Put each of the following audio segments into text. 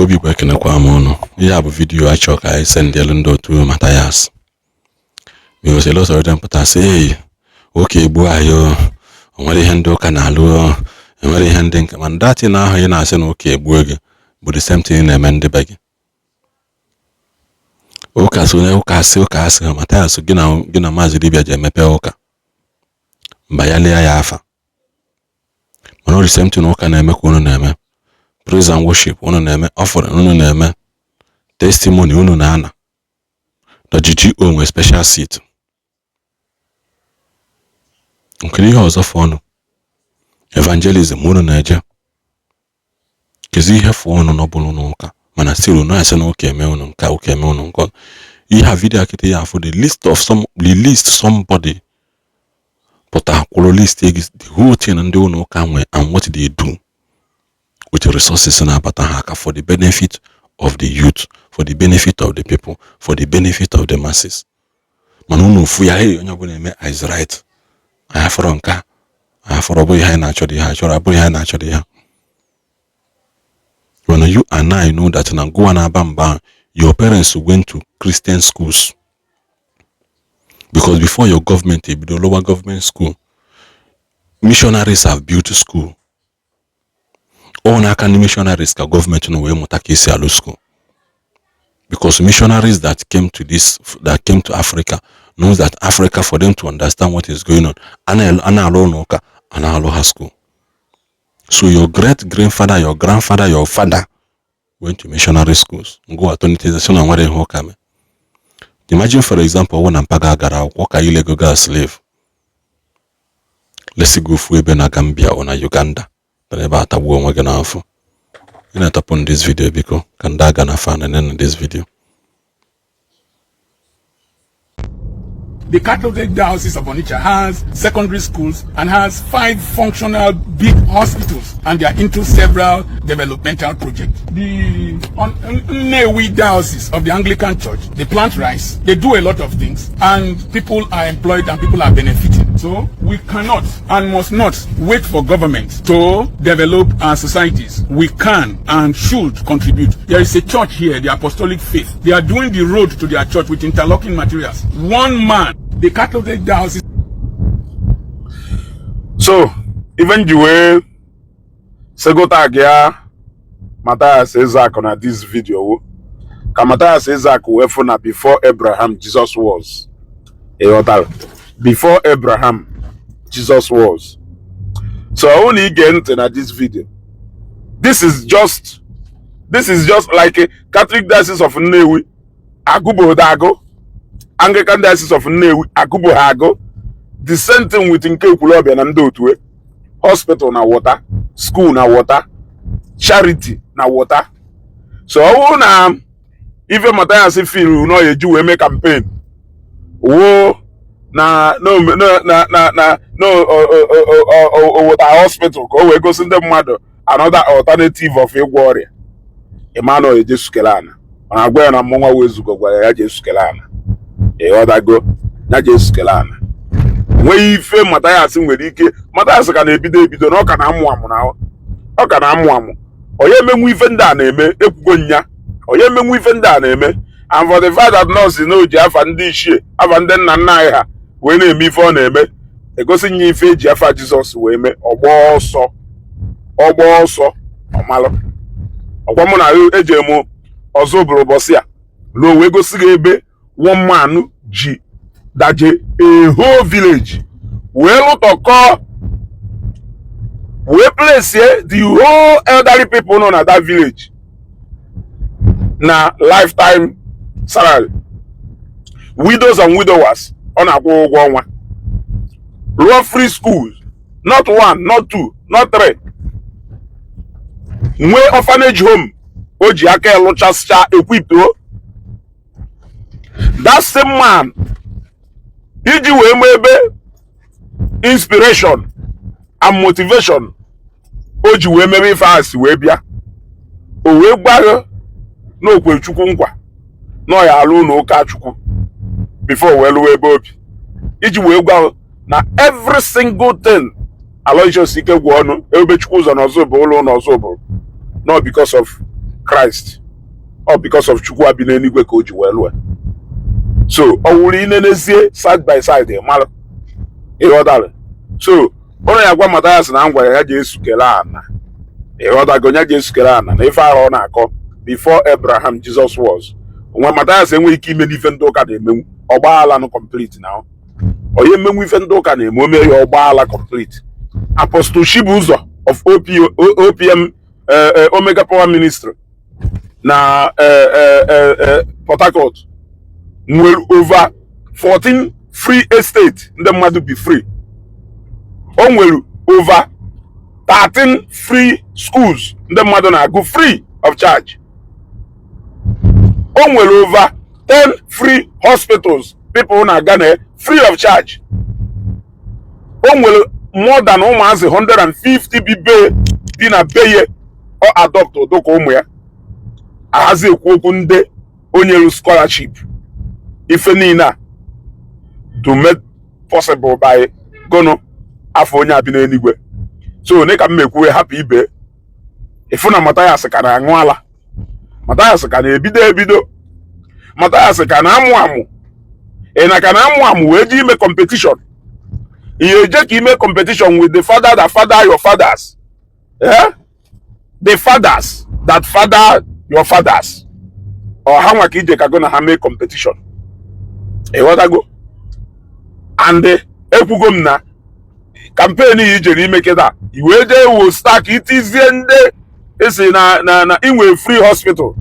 Obi Igbo, ekenekwa m ụnụ. Ihe a bụ video a chọrọ ka anyị sendelu ndị otu Mathias, because a lot of them pụta sị, "Ei, ụka egbuo anyị o, o nwere ihe ndị ụka na-alụ o, enwere ihe ndị nke." Mana datin ahụ ị na-asị na ụka egbuo gị bụ the same thing ị na-eme ndị be gị. Ụka so onye ụka asị, ụka asị Mathias, gị na Maazị Dibia ji emepe ụka mba ya lee ya afa. Mana ọ the same thing ụka na-eme ka unu na-eme. Praise and worship unu na-eme, offering unu na-eme, testimony unu na-ana na GGO nwe special seat nke ihe ọzọ fọ ọnụ, evangelism unu na-eje kezi ihe fọ ọnụ n'ọbụla n'ụka. Mana still unu asị na ụka eme unu nke, ụka eme unu nke. Ihe a video akịta ya afụ the list of some, the list somebody pụta kwụrụ list the whole thing ndị ụlọ ụka nwe and what they do with the resources na-abata ha aka for the benefit of the youth, for the benefit of the people, for the benefit of the masses. Mana unu fụ ya, hey, onye ọbụla eme is right. Anyị afọrọ nke a, anyị afọrọ ọ bụghị ihe anyị na-achọ dị, ihe anyị chọrọ abụghị ihe anyị na-achọ dị ya. When you and I know that na gụwa na-aba mba, your parents went to Christian schools, because before your government ebido lower government school, missionaries have built school. Ọ n'aka ndị missionaries ka gọọmenti nọ wee mụta ka esi alụ school, because missionaries that came to Africa knows that Africa, for them to understand what is going on, a na-alụ ụlọ ụka, a na-alụ ha school. So your great grandfather, your grandfather, your father went to missionary schools. Ngwa atọnitezation na nwere ihe ụka mee. Imagine, for example, ọwụ na mpaghara gara akwụkwọ ka ilego ga slave lesi gị ofu ebe na Gambia or na Uganda na ebe atagbuo onwe gị n'afọ. Ị na-atọpụ this video, biko, ka ndị aga na fan na this video. The Catholic Diocese of Onitsha has secondary schools and has 5 functional big hospitals, and they are into several developmental projects. The Nnewi Diocese of the Anglican Church, they plant rice, they do a lot of things, and people are employed and people are benefiting. So we cannot and must not wait for government to develop our societies. We can and should contribute. There is a church here, the Apostolic Faith. They are doing the road to their church with interlocking materials. One man, the Catholic Diocese. So even ji wee segota ya Mathias Ezeaku na this video wo ka Mathias Ezeaku wee fụ na before Abraham, Jesus was. Ịghọtara? Before Abraham, Jesus was. So ọ bụrụ na ige ntị na this video, this is just like a Catholic Diocese of Nnewi agụbodo agụ, Anglican Diocese of Nnewi agụbo ha agụ, the same thing with nke Ekwulobia na ndị otu hospital na water, school na water, charity na water. So ọ bụrụ na ife Mathias feel na ọ eji wee mee campaign wo na na na na na na oweta hospital ka o wee gosi ndị mmadụ another alternative of ịgwọ ọrịa, Emmanuel eje sukele ana. Mana agwa ya na mmọnwa wee zugo gwara ya jee sukele ana. Ịghọtago? Ya jee sukele ana. Enweghị ife Mathias nwere ike. Mathias ka na-ebido ebido na ọ ka na-amụ amụ, na ọ ka na-amụ amụ. Onye emenwu ife ndị a na-eme ekwugo nya, onye emenwu ife ndị a na-eme. And for the fact that nọọsụ na o ji afa ndị ichie, afa ndị nna nna anyị ha wee na-eme ife ọ na-eme, egosi nye ife eji afa Jizọs wee mee, ọgba ọsọ, ọgba ọsọ ọmalụ. Ọkwa mụ na eji emu ọzọ bụrụ ụbọchị a ruo wee gosi gị ebe one man ji daje a whole village wee lụtọkọ wee place the whole elderly people nọ na that village na lifetime salary, widows and widowers ọ na-akwụ ụgwọ ọnwa, rụọ free schools, not one, not two, not three, nwee orphanage home o ji aka elụchasịcha ekwipụo. That same man iji wee mee ebe inspiration and motivation o ji wee mebe ife a si wee bịa, o wee gwa n'okwe Chukwu nkwa na ọ ya alụ ụlọ ụka Chukwu before wee lụwa ebe obi, iji wee gwa na every single thing Aloysius Ike gwa ọnụ ebe Chukwu ụzọ na ọzọ bụ ụlọ na ọzọ bụ not because of Christ, ọ because of Chukwu abi n'eluigwe ka o ji wee lụọ. So ọ wụrụ inenezie side by side, malụ ịghọtara. So ụlọ ya gwa Mathias na ngwa ya ji esukele ana, ịghọtago, ya ji esukele ana na ife ahụ ọ na-akọ, before Abraham Jesus was. Onwe Mathias enweghị ike ime n'ife ndị ụka na-emenwu. Ọgbaala nụ complete na onye mmenwu ife ndị ụka na-eme, ome ya ọgbaala complete. Apostle Chibuzo of OP, OPM, Omega Power Ministry na Port Harcourt nwere over 14 free estate ndị mmadụ bi free. O nwere over 13 free schools ndị mmadụ na-agụ free of charge. O nwere over 10 free hospitals people na-aga na free of charge. O nwere more than ụmụazị 150 bi be bi na be ya ọ adopt dụka ụmụ ya. Ahazi ekwu okwu ndị onye scholarship. Ife niile a to make possible by gono afọ onye abi n'eluigwe. So one ka m mekwuwe hapụ ibe ịfụ na Mathias ka na-aṅụ ala, Mathias ka na-ebido ebido, Mathias ka na-amụ amụ. Ị na ka na-amụ amụ wee ji ime competition. Ihe eje ka ime competition with the father that father your fathers, eh? The fathers that father your fathers, ọ ha nwa ka ije ka go na ha mee competition, ịghọtago? And ekwugo m na campaign yi ijere ime kịta, i wee jee wo star ka itizie ndị esi na inwe free hospital,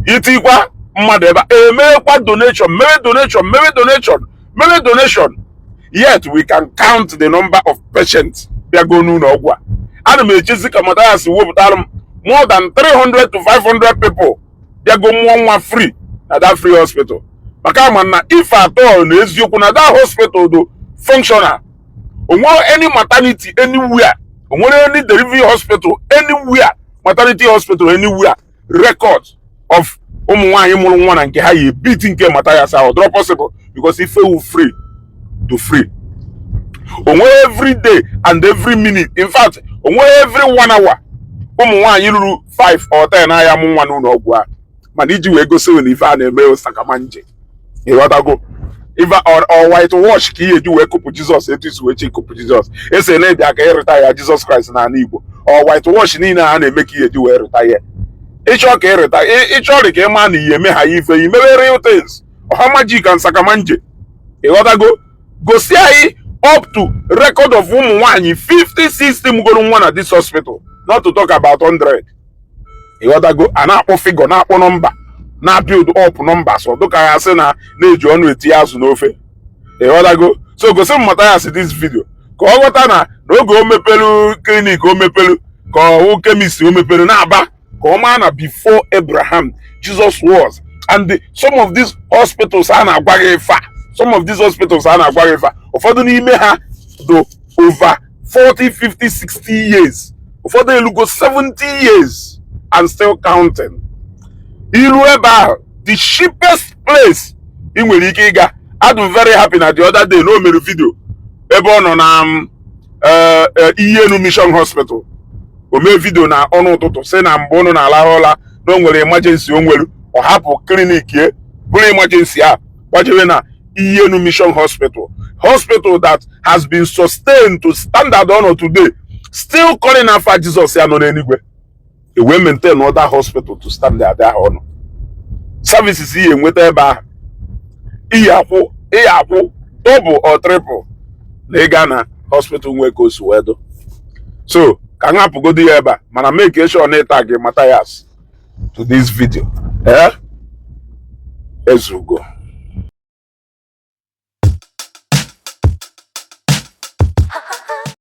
itikwa mmadụ ebe a emekwa donation, mere donation, mere donation, mere donation. Yet we can count the number of patients bịago n'ụlọ ọgwụ a. Ana m echezi ka Mathias wepụtara m more than 300 to 500 people bịago mụọ nwa free na that free hospital, maka ama na if at all na eziokwu na that hospital do functional, onwere any maternity anywhere, onwere any delivery hospital anywhere, maternity hospital anywhere, record of ụmụ nwaanyị mụrụ nwa na nke ha yi beat nke Mathias ahụ dịrọ possible, because ife wu free to free. Onwere every day and every minute, in fact onwere every one hour, ụmụ nwaanyị ruru 5 or 10 aya mụ nwa n'ụlọ ọgwụ a. Mana iji wee gosi na ife a na-eme sakamanje, ịghọtago, ife ọ white wash ka ihe eji wee kụpụ Jizọs etu isi wee chi kụpụ Jizọs ese na ịbịa ka ịrịta ya Jizọs Kraịst n'ala Igbo. Ọ white wash niile a na-eme ka ihe eji wee rịta ya. Ịchọ ka ịrịta, ịchọrị ka ịma na ihe eme ha ife imebe real things, ọha magic and sakamanje, ịghọtago? Gosi anyị up to record of ụmụ nwaanyị 50, 60 mugoro nwa na this hospital, not to talk about 100, ịghọtago? A na-akpọ figure, na-akpọ nọmba, na build up numbers, ọ dụka ya sị na na-eji ọnụ etinye azụ n'ofe, ịghọtago? So gosi m Mathias this video ka ọ ghọta na n'oge o mepelu clinic, o mepelu ka ọ chemist, o mepelu na-aba, ka ọ maa na before Abraham Jesus was. And some of these hospitals a na-agwa gị ife a, some of these hospitals a na-agwa gị ife a, ụfọdụ n'ime ha do over 40, 50, 60 years, ụfọdụ elugo 70 years and still counting. Iru ebe ahụ, the cheapest place ị nwere ike ịga. Adụ very happy na the other day na o mere video ebe ọ nọ na Iyenu Mission Hospital. O mee video na ọnụ ụtụtụ, sị na mbụ ụnụ na-alahụ ụla na o nwere emergency o nwere, ọ hapụ clinic ye bụrụ emergency a gbajere na Iyenu Mission Hospital, hospital that has been sustained to standard honor today, still calling afa Jizọs ya nọ n'eluigwe. E wee maintain other hospital to standard ahụ ọnụ services ihe enweta ebe ahụ, iyi akwụ double or triple na ịga na hospital nwee ka o si wee do. So ka m hapụgodo ya ebe a, mana make sure na ịtag Mathias to this video. Eh, ezugo.